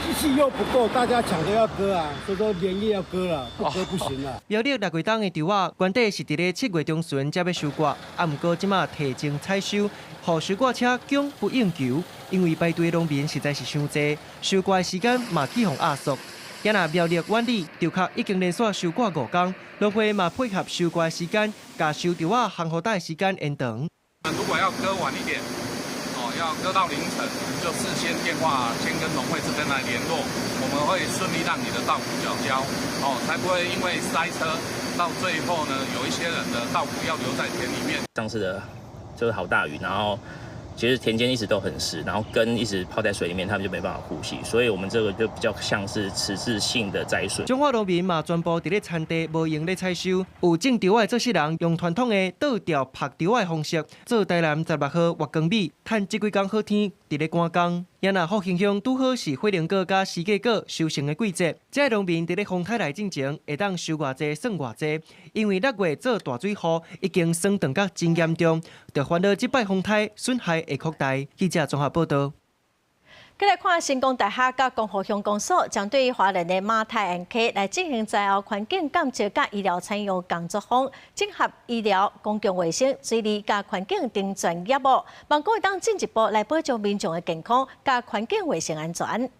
機器又不夠，大家搶着要割啊，所以說連夜要割了，不割不行啦。苗栗六月冬的稻仔，原底是佇咧7月中旬才欲收割，啊，毋過這馬提前採收，予收割車供不應求，因為排隊農民實在是傷濟，收割的時間嘛去予壓縮。也若苗栗苑裡稻殼已經連續收割5工，農會嘛配合收割的時間，共收稻仔烘予焦的時間延長。如果要割晚一點，哦，要割到凌晨，就事先電話先跟農會這邊來聯絡，我們會順利讓你的稻穀繳交，哦，才不會因為塞車到最後呢，有一些人的稻穀要留在田裡面。上次的就是好大雨，然後其實田間一直都很濕，然後根一直泡在水裡面，他們就沒辦法呼吸，所以我們這個就比較像是遲滯性的災損。彰化農民嘛，全部佇咧田地無閒咧採收，有種稻仔的做事人用傳統的倒吊曝稻仔的方式，做台南16號月光米，趁這幾工好天，佇咧趕工。也若福興鄉拄好是火龍果佮時果果收成的季節，這個農民佇咧風颱來進前，會當收偌濟算偌濟，因為6月做大水雨已經霜凍甲真嚴重，著煩惱這擺風颱損害會擴大。記者綜合報導。繼來看成功大學佮光復鄉公所針對花蓮的馬太鞍溪來進行災後環境監測佮醫療採樣工作坊，整合醫療、公共衛生、水利佮環境等專業哦，望講會當進一步來保障民眾的健康佮環境衛生安全。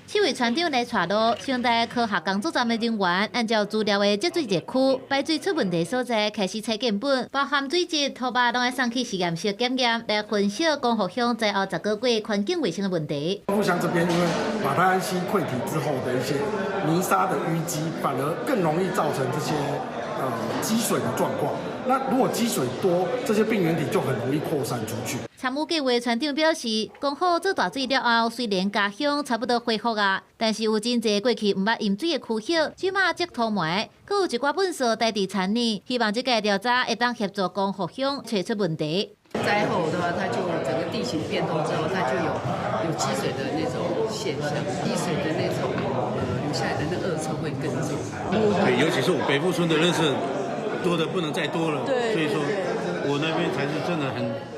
七位船長來帶路，成大科學工作站的人員按照資料的積水熱區排水出問題所在開始採樣本，包含水質、土壤，攏愛送去實驗室檢驗，來分析光復鄉災後10個月環境衛生的問題。光復鄉這邊因為馬太鞍溪潰堤之後的一些泥沙的淤積，反而更容易造成這些積水的狀況。那如果積水多，這些病原體就很容易擴散出去。參與計劃船長表示，光復做大水了後，雖然家鄉差不多恢復啊，但是有真濟過去毋捌飲水的區域，這馬積塗糜，閣有一寡糞埽待佇田裡，希望這個調查會當協助光復鄉揣出問題。災後的話，它就整個地形變動之後，它就有積水的那種現象，積水的那種留下來的那惡臭會更重。對，尤其是我北富村的垃圾多得不能再多了，所以說我那邊才是真的很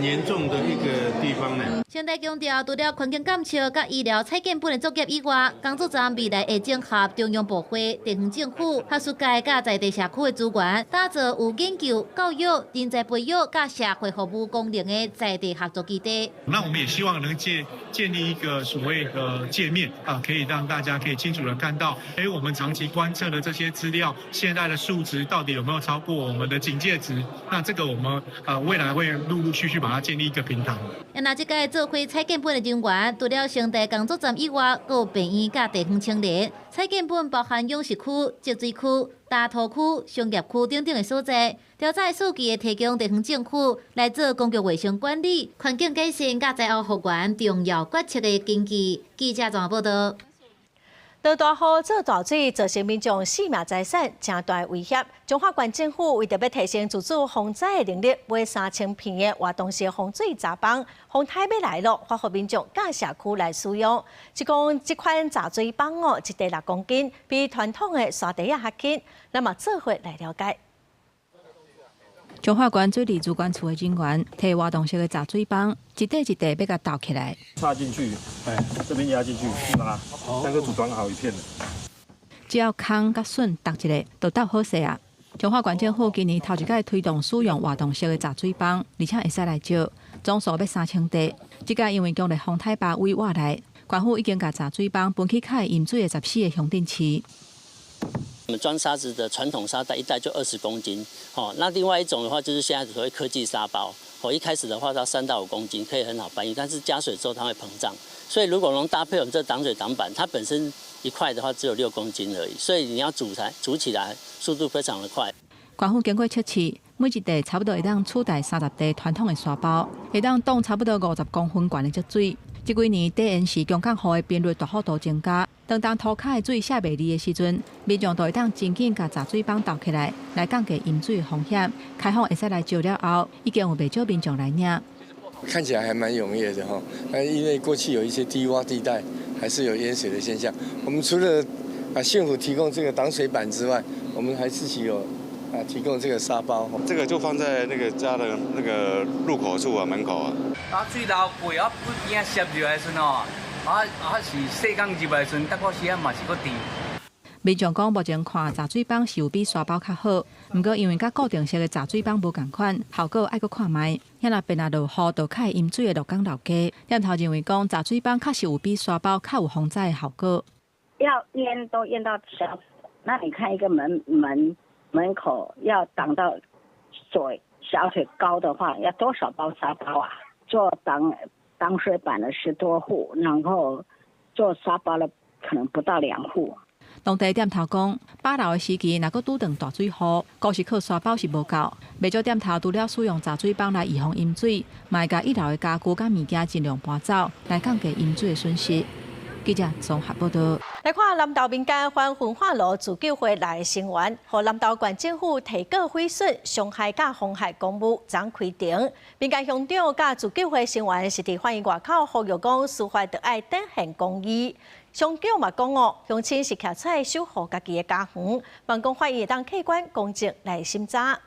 嚴重的一個地方呢。成大強調，除了環境監測佮醫療採樣本的作業以外，工作站未來會整合中央部會、地方政府、學術界佮在地社區的資源，打造有研究、教育、人才培育佮社會服務功能的在地合作基地。那我們也希望能建立一個所謂的界面啊，可以讓大家可以清楚的看到，哎，我們長期觀測的這些資料，現在的數值到底有沒有超過我們的警戒值？那這個我們未來會陸陸續續把它建立一個平台。那這個做伙採樣本的人員，除了成大工作站以外，閣有病院佮地方青年。採樣本包含養殖區、積水區、大土區、商業區等等的所在。調查的數據會提供地方政府來做公共衛生管理、環境改善佮災後復原重要決策的根據。記者綜合報導。落大雨做大水，造成民眾性命財產誠大威脅。彰化縣政府為著欲提升自主防災的能力，買3000片的活動式防水閘板，風颱欲來囉，發予民眾佮社區來使用。這講這款閘水板哦，一袋6公斤，比傳統的沙袋仔較輕。咱嘛做伙來了解。彰化縣水利主管處的人員提活動式的閘水板，一塊一塊欲共鬥起來。插進去，哎，這邊壓進去，拉，這樣就組裝好一片了。只要空佮筍搭一下，就鬥好勢啊！彰化縣政府今年頭一擺推動使用活動式的閘水板，而且會使來借，總數欲3000塊。這擺因為強烈風颱巴威倚來，縣府已經共閘水板分去較會淹水的14個鄉鎮市。我們裝沙子的傳統沙袋一袋就20公斤，哦，那另外一種的話就是現在所謂科技沙包，哦，一開始的話到3到5公斤可以很好搬運，但是加水之後它會膨脹，所以如果能搭配我們這擋水擋板，它本身一塊的話只有6公斤而已，所以你要組才組起來速度非常的快。縣府經過測試，每一袋差不多會當取代30袋傳統的沙包，會當擋差不多50公分懸的積水。這幾年低鹽時強降雨的頻率大幅度增加，當當塗跤的水卸袂離的時陣，民眾就會當真緊共閘水板鬥起來，來降低淹水的風險。開放會使來借了後，已經有袂少民眾來領。看起來還蠻踴躍的哈，那因為過去有一些低窪地帶，還是有淹水的現象。我們除了啊縣府提供這個擋水板之外，我們還自己有啊，提供這個沙包。這個就放在那個家的那個入口處啊，門口啊。啊，水流過啊，不驚濕入來時陣哦，啊是細工入來時陣，淡薄時仔嘛是閣甜。民眾講，目前看閘水枋是有比沙包較好，毋過因為佮固定式的閘水枋無仝款，效果愛閣看覓。遐若變啊落雨，就較會淹水會落江流溪。店頭認為講，閘水枋確實有比沙包較有防災的效果。要淹都淹到小，那你看一個門口要擋到水小腿高的話，要多少包沙包啊？做擋水板的10多戶，然後做沙包的可能不到2戶。當地店頭講，飽流的時期，若閣拄著大水雨，閣是靠沙包是無夠。袂少店頭除了使用閘水枋來預防淹水，嘛會共一樓的家具佮物件盡量搬走，來降低淹水的損失。記者綜合報道。來看南投民間反焚化爐自救會來聲援，予南投縣政府提告毀損、傷害佮妨害公務，昨開庭。民間鄉長佮自救會成員是佇法院外口呼籲講，司法著愛展現公義。鄉長嘛講哦，鄉親是徛出來守護家己的家園，望講法院會當客觀公正來審查。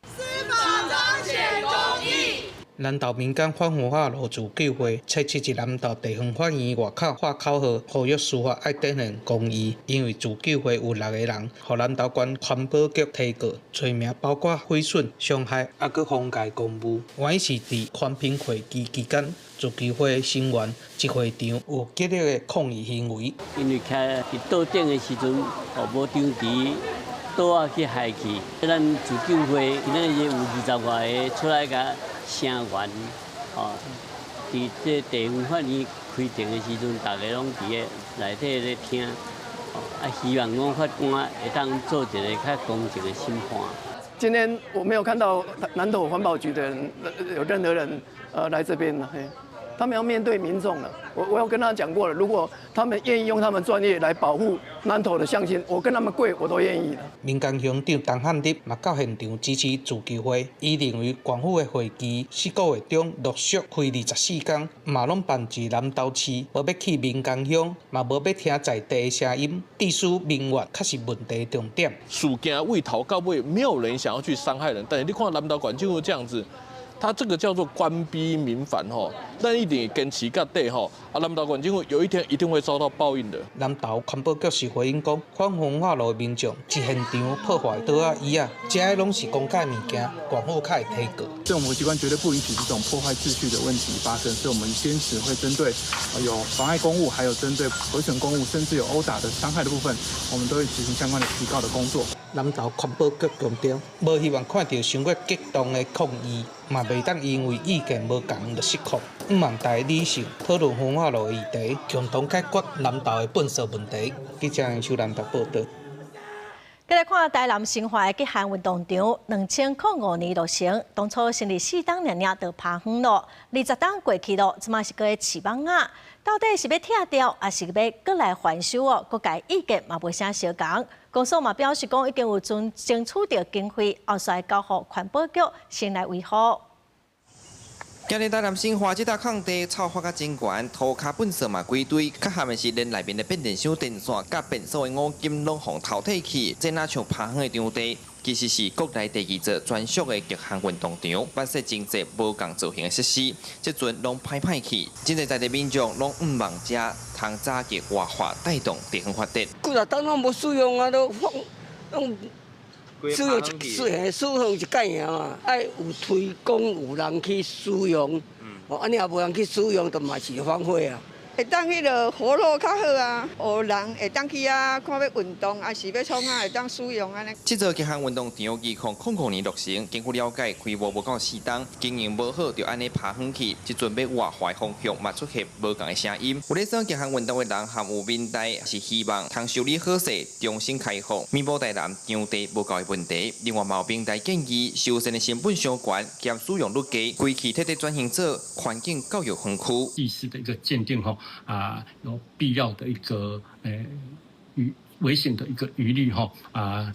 司法彰顯公義。南投民間反焚化爐自救會7日佇南投地方法院外口喊口號，呼籲司法愛展現公義。因為自救會有6個人，予南投縣環保局提告，罪名包括毀損、傷害，猶閣妨礙公務。原因是佇環評會期期間，自救會成員佇會場有激烈的抗議行為。因為徛佇桌頂的時陣，哦無張持，桌仔去害去，咱自救會今仔日有20外個出來共聲援，哦，佇這地方法院開庭的時陣，大家攏佇咧內底咧聽，啊，希望講法官會當做一個較公正的審判。今天我沒有看到南投環保局的人有任何人來這邊嘿，他們要面對民眾了。我有跟他講過了，如果他們願意用他們專業來保護南投的鄉親，我跟他們跪，我都願意。民間鄉長陳漢立嘛到現場支持自救會，伊認為縣府的會期4個月中陸續開24工，嘛攏辦佇南投市，無欲去民間鄉，嘛無欲聽在地的聲音，致使民怨較是問題重點。事件對頭到尾沒有人想要去傷害人，但是你看南投縣政府這樣子。他這個叫做官逼民反吼，咱一定會堅持到底吼。啊，南投縣政府有一天一定會遭到報應的。南投環保局是回應講，反焚化爐的民眾佇現場破壞桌仔椅仔，這个攏是公家物件，縣府較會提告。政府機關絕對不允許這種破壞秩序的問題發生，所以我們堅持會針對有妨礙公務，還有針對毀損公物，甚至有毆打的傷害的部分，我們都會執行相關的提告的工作。南投環保局強調，無希望看著傷過激動的抗議，嘛袂當因為意見無仝就失控。毋望大家理性討論焚化爐的議題，共同解決南投的糞埽問題。記者邱南投報導。繼來看台南新化的極限運動場，2005年落成，當初成立4冬爾爾就拋荒咯，20冬過去咯，這馬是閣咧飼蠓仔，到底是欲拆掉，抑是欲閣來翻修哦？各界意見嘛無啥相仝。公所嘛表示講，已經有爭取著經費，後續交予環保局先來維護。今日台南新化這搭空地草發甲真懸，塗跤糞埽嘛規堆，較慘的是連內面的變電箱電線佮便所的五金攏予偷提去，這若像拋荒的場地，其實是國內第二座專屬的極限運動場，捌設真濟無仝造型的設施，這陣攏歹歹去，真濟在地民眾攏向望遮通早日活化帶動地方發展。幾若冬攏無使用啊，都放攏。使用一使用一擺爾嘛，愛有推廣有人去使用，哦，按呢也無人去使用，就嘛是荒廢啊。會當彼个活絡較好啊，有人會當去遐看欲運動，抑是欲創啥會當使用按呢。這座極限運動場2000年落成，根據了解，規模無夠4冬，經營無好，就按呢拋荒去。這陣欲活化的方向嘛出現無仝的聲音。有咧耍極限運動的人，含有民代是希望通修理好勢，重新開放，彌補台南場地無夠的問題。另外，嘛有民代建議修繕的成本傷懸，兼使用率低，規氣徹底轉型做環境教育園區。技師的一個鑑定，吼啊，有必要的一個餘危險的一個疑慮，吼啊，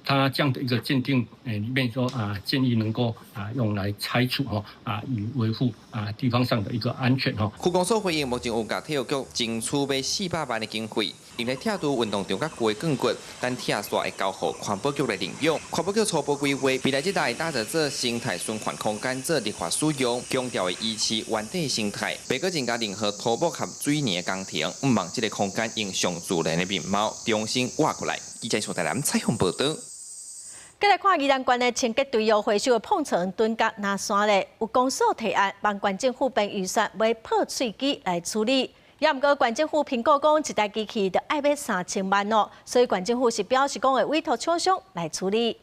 他這樣的一個鑑定，裡面說啊，建議能夠啊用來拆除，吼啊，以維護啊地方上的一個安全，吼。區公所回應，目前有共體育局爭取欲400萬的經費，用來拆除運動場較舊的鋼骨，等拆煞會交予環保局來領養。環保局初步規劃，未來這帶打造做生態循環空間，做綠化使用，強調會維持原地生態，袂閣增加任何土木和水泥的工程。毋望這个空間用上自然的面貌重新活過來。記者台南採訪報導。繼來看宜蘭縣的清潔隊友回收的膨床躉甲若山咧，有公所提案，望縣政府編預算買破碎機來處理。也毋過縣政府評估講，一台機器著愛欲3000萬哦，所以縣政府是表示講會委託廠商來處理。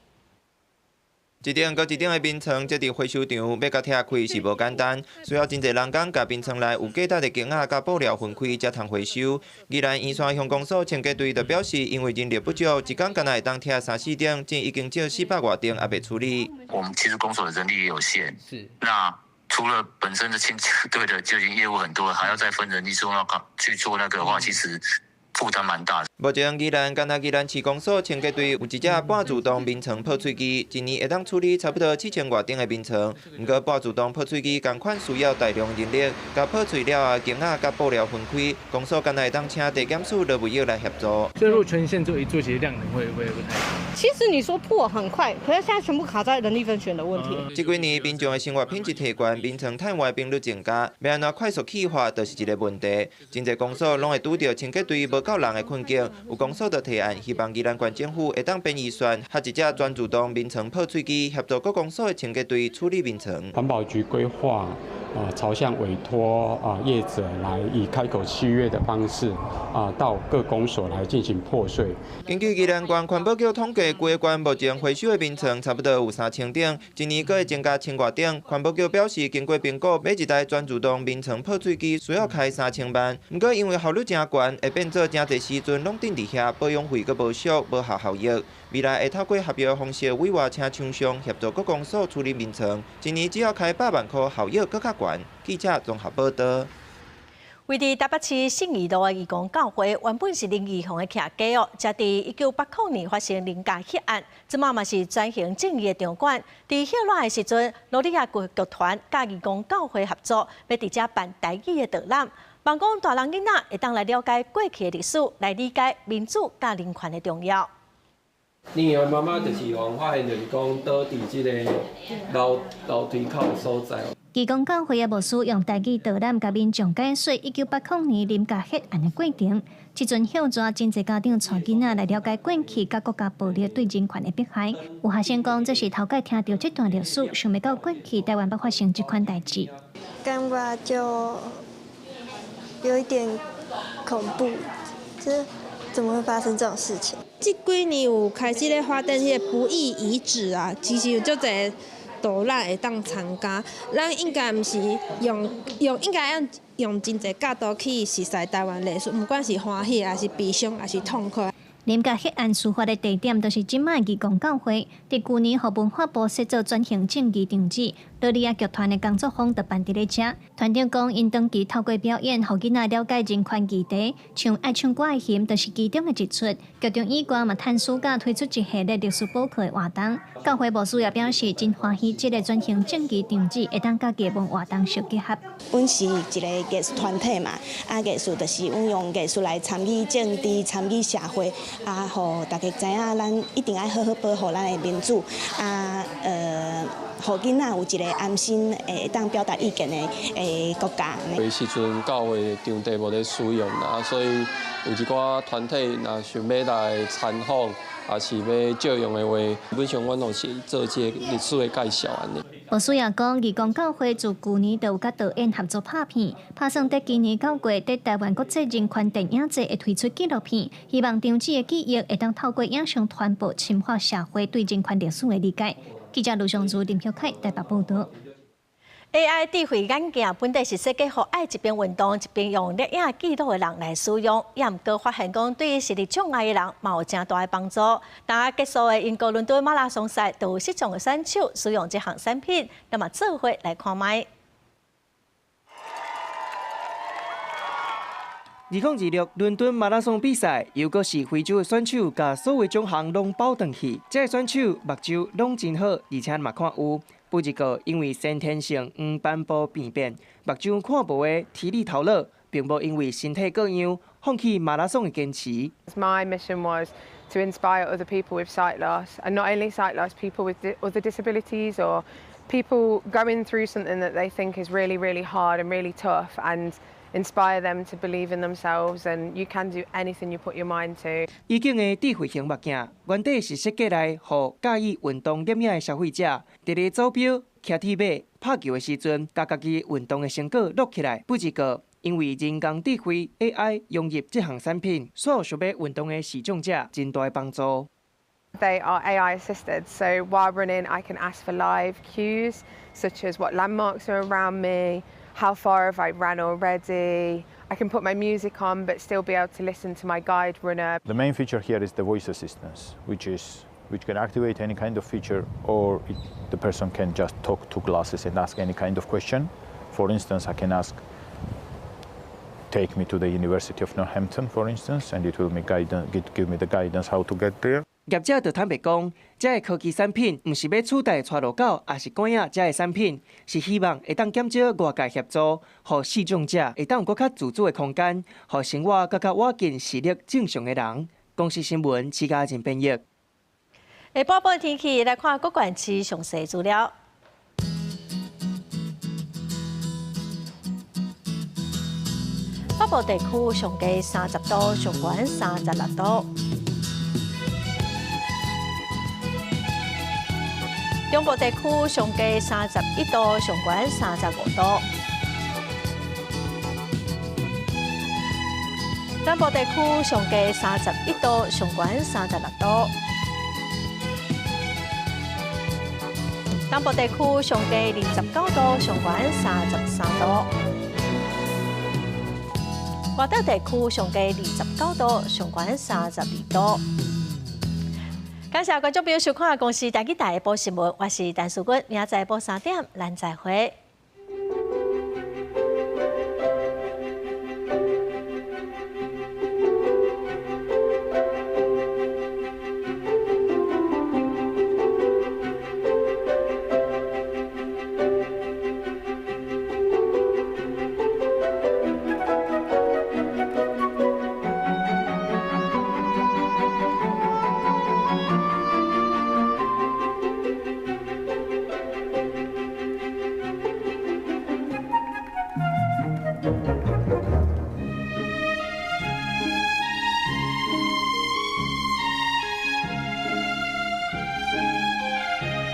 一頂閣一頂的眠床，積佇回收場，欲共拆開是無簡單，需要真濟人工共眠床內有價值的弓仔佮布料分開，才通回收。宜蘭員山鄉公所清潔隊就表示，因為人力不足，一工干焦會當拆三四頂，這已經積400外頂猶未處理。我們其實公所的人力也有限，是那除了本身的清潔隊的就已經業務很多，還要再分人力做那個去做那個的話，其實負擔蠻大。目前宜蘭干焦宜蘭市公所清潔隊有一隻半自動眠床破碎機，一年會當處理差不多4000外頂的眠床。毋過半自動破碎機仝款需要大量人力，共破碎了後，弓仔佮布料分開，公所干焦會當請地檢署羅維約來協助。所以如果全線做一做，其實量能會不太夠。其實你說破很快，可是現在全部卡在人力分選的問題。這幾年民眾的生活品質提懸，眠床趁壞頻率增加，欲按怎快速去化，就是一个問題。真濟公所攏會拄著清潔隊無夠人的困境。有公所就提案，希望宜蘭縣政府會當編預算，合一隻全自動眠床破碎機，協助各公所的清潔隊處理眠床。環保局規劃朝向委託業者來以開口契約的方式到各公所來進行破碎。根據宜蘭縣環保局統計，規個縣目前回收的眠床差不多有3000頂，一年閣會增加1000外頂。環保局表示，經過評估，買一台全自動眠床破碎機需要開3000萬。毋過因為效率誠懸，會變做誠濟時陣攏頓佇遐，保養費閣無俗，無效效益。未來會透過合約方式委外請廠商協助各公所處理眠床，一年只要開100萬箍，效益閣較懸。記者綜合報導。位佇台北市信義路的義工教會，原本是林義雄的徛家哦，才佇1980年發生林家血案，這馬嘛是轉型正義的場館。佇血亂的時陣，蘆里亞劇團佮義工教會合作，欲佇遮辦台語的導覽，望講大人囡仔會當來了解過去的歷史，來理解民主佮人權的重要。林義雄媽媽就是予人發現，就是講倒佇這个樓樓梯口的所在。義工教會的牧師用台語導覽，共民眾解說1980年林家血案的過程。這陣歇熱，真濟家長帶囡仔來了解過去佮國家暴力對人權的迫害。有學生講，這是頭擺聽著這段歷史，想袂到過去台灣捌發生這款代誌。感覺就有一點恐怖，這怎麼會發生這種事情？這幾年有開始咧發展彼个不義遺址啊，其實有足濟導覽會當參加。咱應該毋是用用，應該用用真濟角度去熟悉台灣歷史，毋管是歡喜，抑是悲傷，抑是痛苦。林家血案事發的地點，就是這擺義工教會。佇舊年，予文化部設做轉型正義場址，蘆里仔劇團的工作坊就辦佇咧遮。團長講，𪜶長期透過表演，予囡仔了解人權議題，像愛唱歌的熊，就是其中的一齣。劇場以外嘛，趁暑假推出一系列歷史補課的活動。教會牧師也表示，真歡喜這个轉型正義場址會當佮藝文活動相結合。阮是一个藝術團體嘛，啊，藝術就是阮用藝術來參與政治、參與社會。啊，予大家知影，咱一定愛好好保護咱的民主。啊，予囡仔有一个安心會當表達意見的國家。彼時陣教會場地無咧使用啦，所以有一寡團體若想欲來參訪，抑是欲借用的話，基本上阮攏是做這个歷史的介紹按呢。牧師也講，義工教會自舊年就有佮導演合作拍片，拍算佇今年9月佇台灣國際人權電影節會推出紀錄片，希望場址的記憶會當透過影像傳播，深化社會對人權歷史的理解。記者盧尚如、林曉凱台北報導。 AI 智慧眼鏡本底是設計予愛一邊運動一邊用錄影記錄的人來使用，也毋過發現講對視力障礙的人嘛有誠大的幫助。當結束的英國倫敦馬拉松賽，就有視障的選手使用這項產品，那麼做伙來看覓。2026倫敦馬拉松比賽，又閣是非洲的選手，共所有獎項攏包轉去。這个選手目睭攏真好，而且嘛看有。不過，因為先天性黃斑部病變，目睭看無的提利陶樂，並無因為身體各樣，放棄馬拉松的堅持。 My mission was to inspire other people with sight loss, and not only sight loss, people with other disabilities or people going through something that they think is really, really hard and really tough, and inspire them to believe in themselves and you can do anything you put your mind to。以景的智慧型目鏡，原底是設計來予佮意運動攝影的消費者，佇咧走標、騎鐵馬、拍球的時陣，共家己運動的成果錄起來。不過，因為人工智慧 AI 融入這項產品，所有想欲運動的視障者真大的幫助。 They are AI assisted, so while running, I can ask for live cues, such as what landmarks are around me, how far have I ran already. I can put my music on, but still be able to listen to my guide runner. The main feature here is the voice assistance, which can activate any kind of feature, or the person can just talk to glasses and ask any kind of question. For instance, I can ask, take me to the University of Northampton, for instance, and it will give me the guidance how to get there. 業者就坦白講，這个科技產品毋是欲取代帶路狗，抑是管仔這个產品，是希望會當減少外界協助，予視障者會當有閣較自主的空間，予生活閣較倚近視力正常的人。公視新聞，徐家仁編譯。下晡晡天氣來看各縣市詳細資料。北部地區上低30度，上懸36度。中部地區上低31度，上懸35度。南部地區上低31度，上懸36度。東部地區上低29度，上懸33度。外島地區上低29度，上懸32度。感謝觀眾朋友收看《公視台語台》下晡新聞，我是陳淑君，明仔載下晡3點，咱再會。